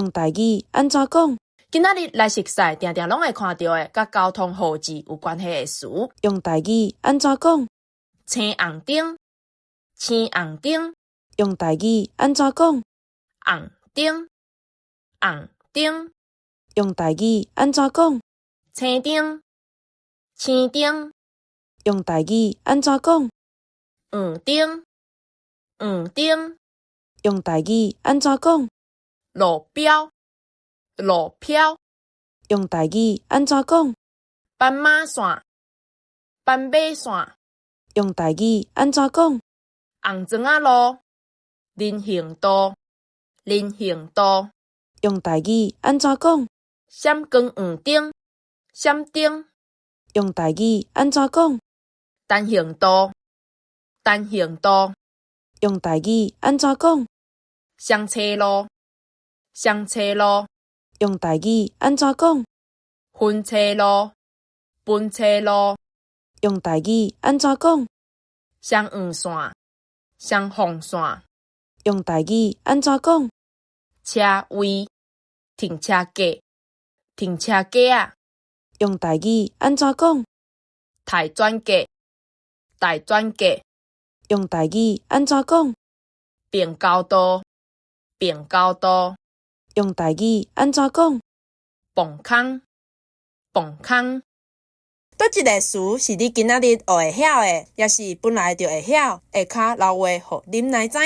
用台語按怎講？今仔日來熟似，定定攏會看著的，佮交通號誌有關係的詞。用台語按怎講？青紅燈，青紅燈。用台語按怎講？紅燈，紅燈。用台語按怎講？青燈，青燈。用台語按怎講？黃燈，黃燈。用台語按怎講？路標，路標。用台語按怎講？斑馬線，斑馬線。用台語按怎講？紅磚仔路，人行道，人行道。用台語按怎講？閃光黃燈，閃燈。用台語按怎講？單行道，單行道。用台語按怎講？雙車路，雙車路。用台語按怎講？分車路，分車路。用台語按怎講？雙黃線，雙黃線。用台語按怎講？車位，停車格，停車格仔。用台語按怎講？大轉角，大轉角。用台語按怎講？平交道，平交道。用台語按怎講？磅空，磅空。佗一个詞是你今仔日學會曉的，抑是本來就會曉？下跤留話予啉來知。